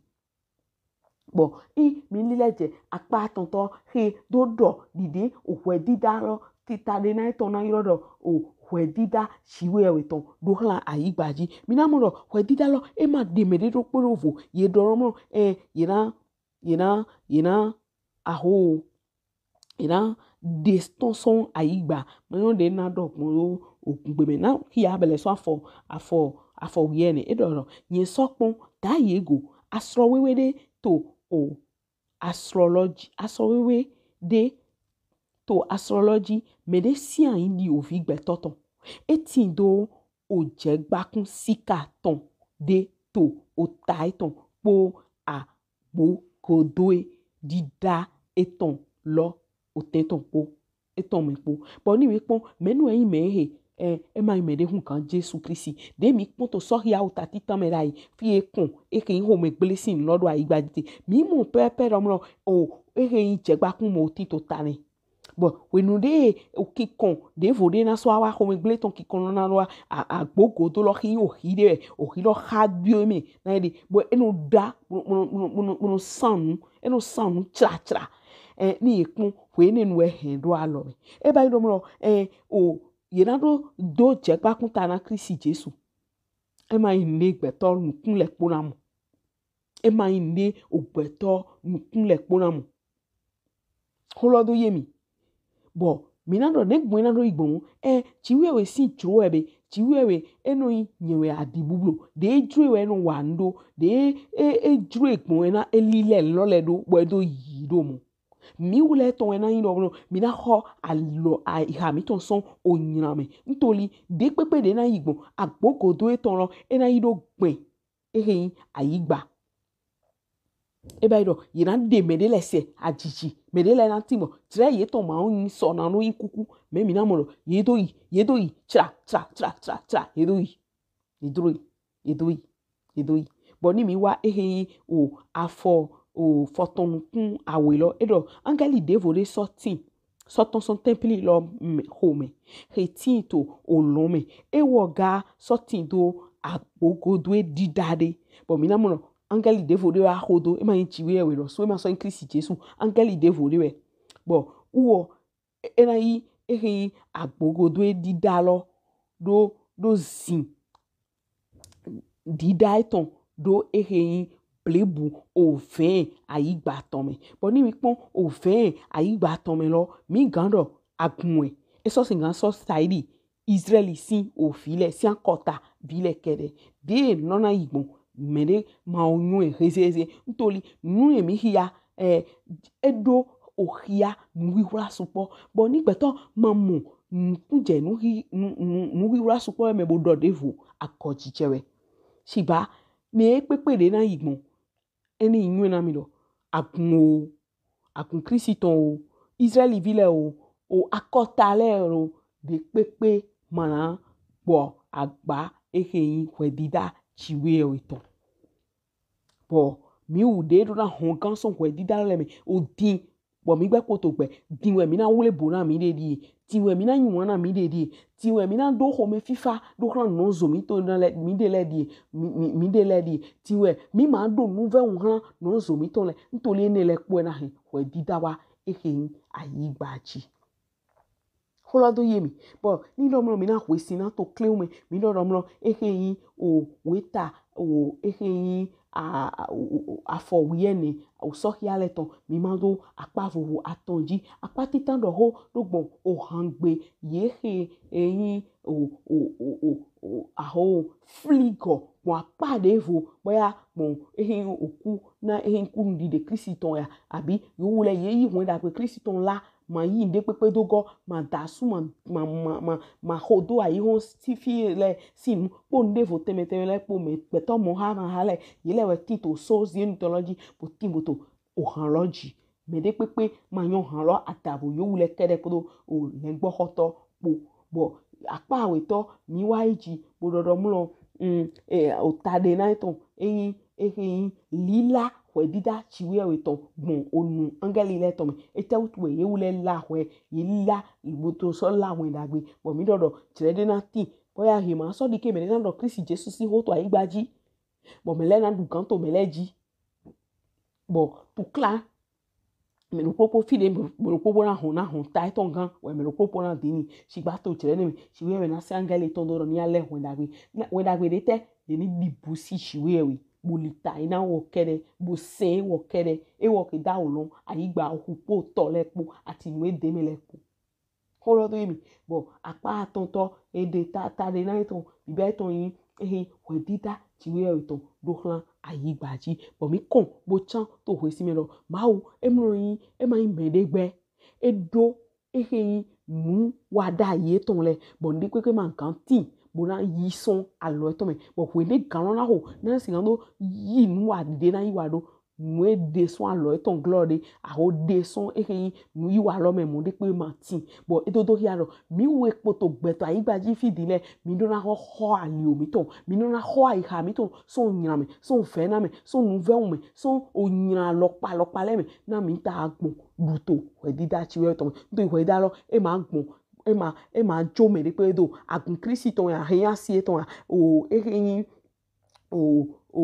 Bɔ i mi li lɛ jɛ akpa atɔntɔ xe do ɖɔ ɖiɖe ohwɛdida lɔ tita ɖe na etɔn na yrɔ ɖɔ ohwɛdida Jiwheyɛwhe tɔn ɖo xlan ayigba ji. Mi na mɔ ɖɔ hwɛdida lɔ e ma ɖe mɛ ɖe ɖokpo ɖo vo. Ye ɖɔ lɔ mɔ ɛ ye na ye na ye na aho e na ɖe tɔn sɔn ayigba. Mɛ nyɔ ɖe na ɖɔ gbɔn ɖo ogungbe mɛ na xia bɛlɛ sɔn afɔ afɔ afɔ wiɛ nɛ. E ɖɔ ɖɔ nyɛ sɔ kpɔn ta ye go asrɔ wewe ɖe to o asrɔ lɔ ji asrɔ wewe ɖe to asrɔ lɔ ji mɛ ɖe sia yi ɖi ovi gbɛtɔ tɔn. E tin do ojɛgbakun sika tɔn ɖe to ota etɔn kpo agbogodoe ɖiɖa etɔn lɔ otɛn tɔn kpo etɔn mɛ kpo. Bɔ ni mi kpɔn mɛnu e nyi mɛ he ɛ e ma nyi mɛ ɖe hun kan Jesu Kristi ɖe mi kpɔn to sɔhia ota titan mɛ ɖayi fi e kɔn e ke nyi xomɛ gble sin lɔ ɖo ayigba ji te mi mɔ pɛpɛ ɖɔ mlɔ o e ke nyi jɛgbakun mɔ oti to ta nɛ. Bɔ hwenu ɖe o kinkɔn ɖevo ɖe na sɔ awa xomɛ gble tɔn kinkɔn lɔ na ɖo a agbogodo lɔ xi oxi ɖe wɛ oxi lɔ xa dio mɛ na yi ɖe bɔ eno ɖa mono mono mono mono sanu eno sanu tsratsra ɛ ni ye kpɔn hwe ne nu wɛ hɛn ɖo alɔ mɛ e ba yi ɖo mlɔ ɛ o ye na ɖo do jɛgbakun ta na Kristi Jesu. E ma nyi ne gbɛtɔ nukun lɛ kpona mɔ. E ma nyi ne ogbɛtɔ nukun lɛ kpona mɔ. Xolɔ do ye mi. Bɔ mi na ɖɔ ne gbɔn na ɖo yi gbɔn ɛ Jiwheyɛwhe sin jro wɛ be Jiwheyɛwhe e nɔ nyi nyɛ wɛ aɖi bublo ɖe jro wɛ e nɔ wa nu ɖo ɖe e e jro gbɔn wɛ na e li lɛ lɔ lɛ ɖo bɔ e do yi ɖo mɔ. Mi wulɛ tɔn wɛ na nyi ɖɔ mi na xɔ alɔ ayiha mi tɔn sɔn onyina mɛ ntoli ɖe kpekpe ɖe na yi gbɔn agbogodo etɔn lɔ e na yi ɖo gbɛn ehe nyi ayigba. E ba yi ɖɔ ye na ɖe mɛ ɖe lɛ sɛ ajiji mɛ ɖe lɛ na ti mɔ jrɛ ye tɔn ma wo nyi sɔ na no yi kuku mɛ mi na mɔ ɖɔ ye do yi ye do yi tsra tsra tsra tsra tsra ye do yi ye do yi ye do yi ye do yi. Bɔ ni mi wa ehe nyi o afɔ o fɔtɔnukun awe lɔ e ɖɔ angɛli ɖevo ɖe sɔ tin sɔ tɔn sɔn tɛmpli lɔ mɛ xomɛ xe tin to olɔn mɛ e wɔ ga sɔ tin do agbogodo e ɖiɖa ɖe. Bɔ mi na mɔ angɛli ɖevo ɖe wa xo do e ma nyi Jiwheyɛwhe lɔ so e ma sɔ nyi Kristi Jesu angɛli ɖevo ɖe wɛ. Bɔ uwɔ e na yi ehe nyi agbogodo e ɖiɖa lɔ ɖo ɖo zin ɖiɖa etɔn ɖo ehe nyi blebu ovɛn ayigba tɔn mɛ. Bɔ ni mi kpɔn ovɛn ayigba tɔn mɛ lɔ mi gan ɖɔ agun wɛ e sɔ sin gan sɔ sayi ɖi Izraɛli sin ovi lɛ sin akɔta vi lɛ kɛɖɛ ɖe nɔ na yi gbɔn mɛɖe ma wo nyɔɛ hezeheze. Ntoli nu ye mi xia, eh, eɖo oxia nuwiwla sukpɔ. Bɔ ni gbɛtɔ ma mɔ nukun jɛ nu xi nu nu nuwiwla sukpɔ mɛ bo ɖɔ ɖevo akɔjijɛ wɛ. Shigba ne kpekpe ɖe na yi gbɔn, eni nyɔɛ na mi ɖɔ agun o, agun Kristi tɔn o, Israɛli vi lɛ o, o akɔta lɛ o, ɖe kpekpe ma na gbɔ agba exe yin hwɛdida Jiwheyɛwhe tɔn. Bɔ mi wu ɖe ɖo na hɔn gan sɔn hwɛdida lɛ mɛ o din, bɔ mi gbɛ kpoto gbɛ din wɛ mi na wle bo na mi ɖe ɖie, din wɛ mi na nyuan na mi ɖe ɖie, din wɛ mi na ɖo xomɛ fifa ɖo xlan nɔzo mi tɔn lɛ mi ɖe lɛ ɖie, mi mi mi ɖe lɛ ɖie, din wɛ mi ma ɖo nuvɛ wu xlan nɔzo mi tɔn lɛ. Ntoli enɛ lɛ kpɔ na hɛn hwɛdida wa exe yin ayigba ji. Xlɔ do ye mi. Bɔ ni ɖɔ mlɔ mi na hwesi na to klewu mɛ. Mi ɖɔ ɖɔ mlɔ exe yin o weta o exe yin a a- o- o- o- afɔ wiɛnɛ o sɔxia lɛ tɔn. Mi ma do akpa vovo atɔn ji. Akpa titan ɖɔ xo ɖo gbɔn o hangbe ye xe e yin o o o o o aho fligɔ gbɔn akpa ɖevo bɔya gbɔn exe yin oku na exe yin kunu ɖiɖe Kristi tɔn ya abi yewu lɛ ye yi hwɛn ɖagbe Kristi tɔn la ma yi ɖe kpekpe do gɔ ma da su ma ma ma ma ma xo do ayi hɔn si fi lɛ si nu kpo nu ɖevo tɛmɛ tɛmɛ lɛ kpo mɛ gbɛtɔ mɔ ha ma ha lɛ ye lɛ wɛ tin to so zienu tɔ lɔ ji bo tin bo to ohan lɔ ji. Mɛ ɖe kpekpe ma nyɔ han lɔ adavo yewu lɛ kɛɖɛ kpodo o lɛngbɔxɔtɔ kpo. Bɔ akpa awetɔ mi wa yi ji bo ɖɔ ɖɔ mlɔ mm, e, o ta ɖe na etɔn eyin exe yin lila hwɛdida Jiwheyɛwhe tɔn gbɔn onu angɛli lɛ tɔn mɛ. Etɛwutu wɛ yewu lɛ la hwɛ ye lila bo to sɔ la hwɛn ɖagbe. Bɔ mi ɖɔ ɖɔ jlɛ ɖe na tin bɔya he ma sɔ ɖi ke mɛ ɖe na ɖɔ Kristi Jesu si xo to ayigba ji. Bɔ mɛ lɛ na ɖu gan to mɛ lɛ ji. Bɔ tukla mɛ ɖokpokpo fi ɖe mɛ ɖokpokpo na hɔn na hɔn ta etɔn gan wɛ mɛ ɖokpokpo na dini. Shigba to jlɛ ne mɛ Jiwheyɛwhe na sɛ angɛli tɔn do ɖɔ ni alɛ hwɛn ɖagbe. Hwɛn ɖagbe ɖe tɛ ye ni ɖi bu si Jiwheyɛwhe bo li ta e na wɔ kɛɖɛ bo sɛn e wɔ kɛɖɛ e wɔ ke da o lɔn ayigba oxu kpo tɔ lɛ kpo ati nu e ɖe mɛ lɛ kpo. Xo lɔ do yi mi. Bɔ akpa atɔntɔ e ɖe ta ta ɖe na etɔn bibɛ etɔn yin exe hwɛdida Jiwheyɛwhe tɔn ɖo xlan ayigba ji. Bɔ mi kɔn bo can to hwesi mɛ ɖɔ Mawu e mlɔ yin e ma yin mɛ ɖe gbɛ. E ɖo exe yin nu wa ɖayi etɔn lɛ bɔ nu ɖe kpekpe ma gan tin bo na yi sɔn alɔ etɔn mɛ. Bɔ hwe ɖe gan lɔ na xo na si gan do yi nu wa ɖe na yi wa ɖo nu e ɖe sɔn alɔ etɔn glɔ ɖe aho ɖe sɔn exe yin nu yi wa lɔ mɛ mɔ ɖe kpe ma tin. Bɔ e dodo xia ɖɔ mi wu e kpoto gbɛtɔ ayigba ji fi din lɛ mi ɖo na xɔ xɔ ali o mi tɔn mi ɖo na xɔ ayixa mi tɔn sɔn nyla mɛ sɔn vɛna mɛ sɔn nuvɛwu mɛ sɔn onyla lɔkpa lɔkpa lɛ mɛ na mi ta gbɔn ɖu to hwɛdida Jiwheyɛwhe tɔn mɛ. Ntoli hwɛdida lɔ e ma gbɔn e ma e ma jo mɛ ɖe kpe do agun Kristi tɔn ya he yin asi etɔn ya o exe yin o o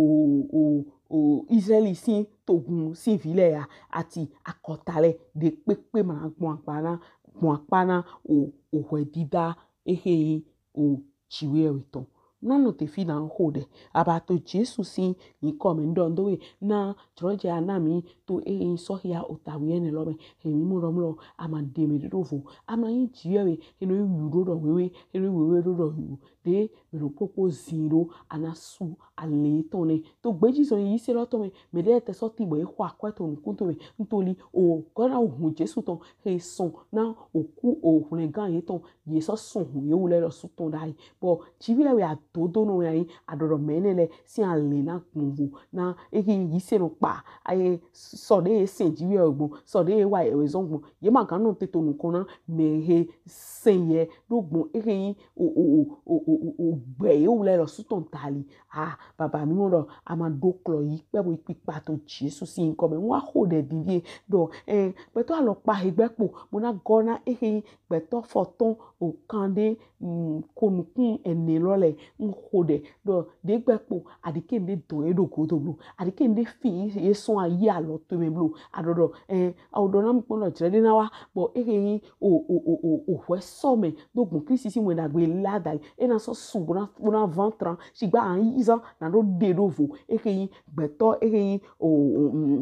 o o Israɛli sin togun sin vi lɛ ya ati akɔta lɛ ɖe kpekpe ma gbɔn akpa na gbɔn akpa na o o hwɛdida exe yin o Jiwheyɛwhe tɔn. Na nɔte fi na xo ɖɛ aba to Jesu sin yinkɔ mɛ. N ɖɔ n do we na jlɔjɛ a na mi to exe yin sɔxia o ta wiɛnɛ lɔ mɛ. He mi mɔ ɖɔ mlɔ a ma ɖe mɛ ɖe ɖo vo a ma yin Jiwheyɛwhe he nɔ yin wu ɖo ɖɔ wewe he nɔ yin wewe ɖo ɖɔ wu ɖe mɛ ɖokpokpo zin ɖo a na su ale etɔn nɛ. To gbeji zɔn yi se lɔ tɔn mɛ mɛ ɖe tɛ sɔ tin bɔ e xɔ akwɛ to nukun to mɛ. Ntoli o gɔna o hun Jesu tɔn he sɔn na oku o hwlɛngan yetɔn ye sɔ sɔn hun yewu lɛ lɔ su tɔn ɖayi. Bɔ Jiwheyɛwhe adodo nɔ ya yin aɖɔɖɔ mɛ enɛ lɛ sin ale na gbɔnvo na exe yin yi se nɔ kpa aye sɔ ɖe ye sɛn Jiwheyɛwhe gbɔn sɔ ɖe ye wa yɛwhe zɔn gbɔn ye ma gan nɔte to nukɔn na mɛ he sɛn yɛ ɖo gbɔn exe yin o o o o o o o gbɛ yewu lɛ lɔ su tɔn dali. A baba mi mɔ ɖɔ a ma ɖo klɔ yi kpɛ bo yi kpikpa to Jesu sin yinkɔ mɛ. N wa xo ɖɛ vivie ɖɔ ɛ gbɛtɔ alɔkpa he gbɛ kpo bo na gɔ na exe yin gbɛtɔ fɔtɔn o kan ɖe mm, ko nukun ɛnɛ lɔ lɛ n xo ɖɛ ɖɔ ɖe gbɛ kpo aɖike n ɖe dɔn ye ɖo godo blo aɖike n ɖe fi ye sɔn ayi alɔ to mɛ blo aɖɔ ɖɔ ɛ awo ɖɔ na mi kpɔn ɖɔ jlɛ ɖe na wa bɔ exe yin o o o o o hwɛ sɔ mɛ ɖo gbɔn Kristi sin wɛn ɖagbe la dali e na sɔ su bo na bo na van tran shigba a yi zan na ɖo ɖe ɖo vo exe yin gbɛtɔ exe yin o o mm,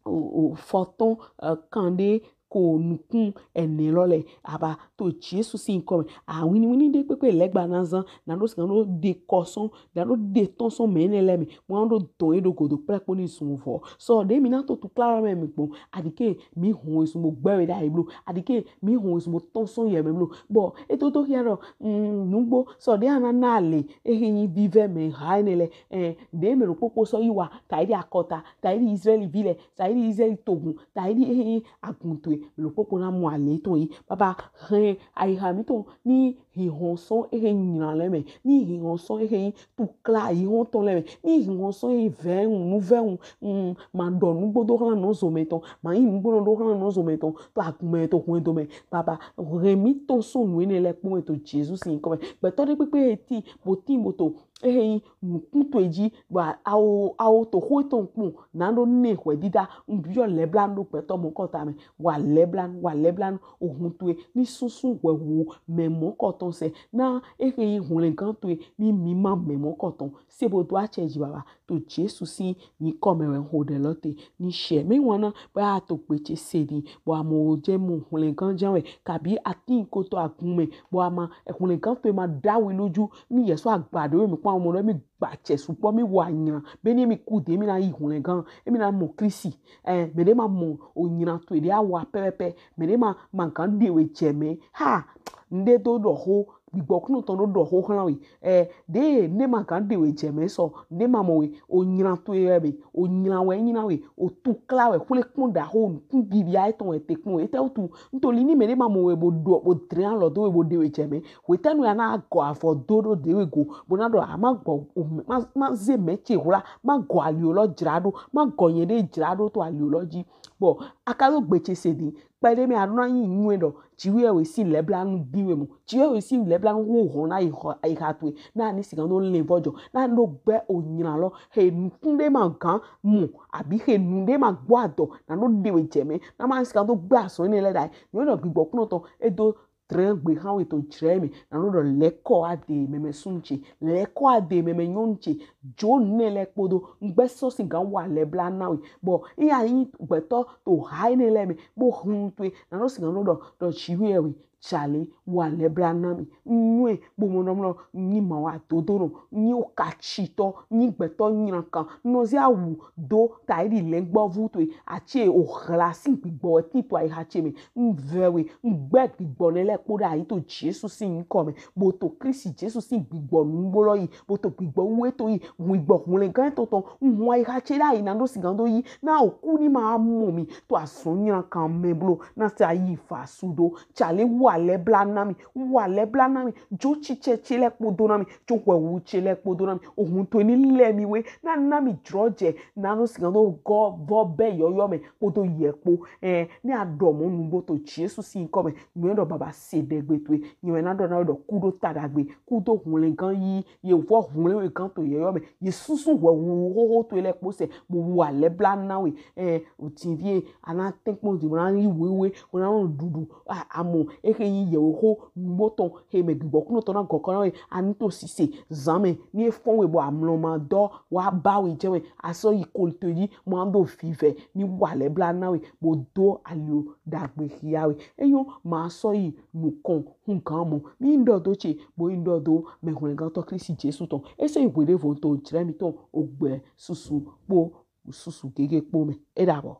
o o fɔtɔn ɛ kan ɖe ko nukun ene lɔ lɛ, aba to Jesu sin yinkɔ mɛ. Awini wini ɖe kpekpe lɛgba na zan, na ɖo sigan ɖo ɖe kɔ sɔn, na ɖo ɖe tɔn sɔn mɛ enɛ lɛ mɛ, mo na ɖo dɔn ye ɖo godo kplɛ kpo ni sun vɔ. Sɔ ɖe mi na to tukla lɔ mɛ mi gbɔn, aɖike mi hɔn esun bo gbɛ we ɖayi blo, aɖike mi hɔn esun bo tɔn sɔn yɛ mɛ blo. Bɔ e to to xia ɖɔ, mm, nugbo sɔ ɖe ana na ale ehe nyi vivɛ mɛ ha enɛ lɛ, eh, ɖe mɛ ɖo kpokpo sɔ yi wa ta yi ɖe akɔta, ta yi ɖe Israeli vi lɛ, ta yi ɖe Israeli togun, ta yi ɖe ehe nyi agun towe, mɛ ɖo kpokpo na mɔ ale tɔn yi. Baba hɛn ayiha mitɔn ni hihɔn sɔn ehe nyina lɛ mɛ, ni hihɔn sɔn ehe nyi tukla yi hɔn tɔn lɛ mɛ, ni hihɔn sɔn ehe vɛun nu vɛun, mm, ma ɖɔ nugbo do hlan nɔ zomɛ tɔn, ma yi nugbo nɔ do hlan nɔ zomɛ tɔn, to agun mɛ to hwɛndo mɛ. Baba hɛn mitɔn sɔn nu enɛ lɛ kpo mɛ to Jesu sin yinkɔ mɛ. Gbɛtɔ ɖe kpekpe he tin bo tin bo to ehe nyi nukun towe ji, bɔ awo awo to xo etɔn kpɔn na ɖo nɛ hwɛdida, n biɔ lɛblanu ɖo gbɛtɔ mɔkɔta mɛ, wa lɛblanu, wa lɛblanu, ohun towe ni sunsun hwɛhu mɛ mɔkɔtɔn sɛ, na ehe nyi hwlɛngan towe ni mi ma mɛ mɔkɔtɔn se bo do acɛ ji baba to Jesu sin yinkɔ mɛ wɛ n xo ɖɛ lɔ te. Ni shɛ mɛ wana bɔ a to gbe ce se ni bɔ a mɔ wo jɛ mɔ hwlɛngan jan wɛ kabi atin ko to agun mɛ bɔ a ma hwlɛngan towe ma ɖawi lójú ni yɛ sɔ agba ɖe mi kpɔn mɔ ɖe mi gba cɛ sukpɔ mi wa nyina be ni mi ku de mi na yi hwlɛngan emi na mɔ Kristi. Eh, mɛ ɖe ma mɔ o nyina towe ɖe awa pɛpɛpɛ, mɛ ɖe ma ma gan ɖe we jɛ mɛ ha, n ɖe do ɖɔ xo, gbigbɔ kunɔ tɔn ɖo ɖɔ xo hlan we. Eh, ɖe ne ma gan ɖe we jɛ mɛ sɔ, ne ma mɔ we o nyina towe wɛ mɛ, o nyina wɛ nyina we, o tukla wɛ, xwle kpɔn ɖa xo nukun bibia etɔn wɛ te kpɔn etɛ wutu. N to li ni mɛ ɖe ma mɔ we bo ɖɔ bo dre alɔ do we bo ɖe we jɛ mɛ, hwetɛnu ya na gɔ avɔ do ɖo ɖe we go bo na ɖɔ a ma gɔ o ma ma ze mɛ ce hwla, ma gɔ ali o lɔ jra ɖo, ma gɔ nyɛ ɖe jra ɖo to ali o lɔ ji. Bɔ a ka do gbe ce se di kpɛɖe mɛ a ɖo na nyi nyuɛ ɖɔ Jiwheyɛwhe sin lɛblanu bi we mɔ. Jiwheyɛwhe sin lɛblanu hu hɔn na yi xɔ ayi xa towe. Na ni sigan do lɛn vɔjɔ. Na ɖo gbɛ o nyina lɔ. He nukun ɖe ma gan mɔ abi he nu ɖe ma gbɔ adɔ na ɖo ɖe we jɛ mɛ. Na ma sigan do gbɛ azɔn enɛ lɛ ɖa. Nyɔ ɖɔ gbigbɔ kunɔ tɔn e do drɛn gbe han we to jrɛ mɛ. Na ɖo ɖɔ lɛkɔ ade mɛmɛ sun ce. Lɛkɔ ade mɛmɛ nyɔnu ce. Jo nɛ lɛ kpodo. N gbɛ sɔ sigan wa lɛbla na we. Bɔ iya yi gbɛtɔ to ha enɛ lɛ mɛ. Bo hun towe. Na ɖo sigan ɖo ɖɔ ɖɔ Jiwheyɛwhe. Jale wa lɛbla na mi. Nyuɛ bo mɔ nɔ mlɔ nyi ma wa dodo nɔ nyi o ka tsi tɔ nyi gbɛtɔ nyina kan nɔ zi awu do ta yi di lɛ gbɔ vu to yi atsi o hla si gbigbɔ ti to ayi ha tse mi n vɛ we n gbɛ gbigbɔ ne lɛ kpo ɖe ayi to Jesu si nyikɔ mɛ bo to Kristi Jesu si gbigbɔ nugbo lɔ yi bo to gbigbɔ wu eto yi gbigbɔ hwlɛngã etɔtɔ n hun ayi ha tse ɖe ayi na ɖo sigan do yi na oku ni ma mɔ mi to azɔn nyina kan mɛ blo na se ayi fa su do. Tsale wa lɛbla na mi, wa lɛbla na mi, jo tsitsɛ tse lɛ kpodo na mi, jo hwɛwu tse lɛ kpodo na mi, ohun to ni lɛ mi we, na na mi jrɔ jɛ, na no sigan do gɔ vɔ bɛ yɔyɔ mɛ kpodo yɛ kpo. Ɛ, ni a ɖɔ mɔ nugbo to Jesu si nyikɔ mɛ, nyɛ ɖɔ baba se ɖe gbe to e, nyɛ na ɖɔ na we ɖɔ ku ɖo ta ɖagbe, ku do hwlɛngã yi, ye vɔ hwlɛn we gan to yɔyɔ mɛ, ye susu hwɛwu xoxo to e lɛ kpo sɛ, bo wa lɛbla na we. Ɛ, o ti vie, a na tɛnkpɔn di, bo na yi wewe, bo na nɔ ɖuɖu. A, amɔ, ehe yi yɛwe xo nugbo tɔn, he mɛ gbigbɔ kunɔ tɔn na gɔkɔ na we, a ni to sise zan mɛ, ni e fɔn we bɔ amlɔ ma dɔ wa ba we jɛ we, a sɔ yi kolito yi, ma do vivɛ, ni wa lɛbla na we, bo do ali o ɖagbe xia we. Enyɔ, ma sɔ yi nukɔn hun gan mɔ. Mi n ɖɔ do tse, bo n ɖɔ do mɛ hwlɛngãtɔ Kristi Jesu tɔn. E sɔ yi hwe ɖe vo to jrɛ mi tɔn o gbɛ susu kpo susu gege kpo mɛ. E ɖabɔ.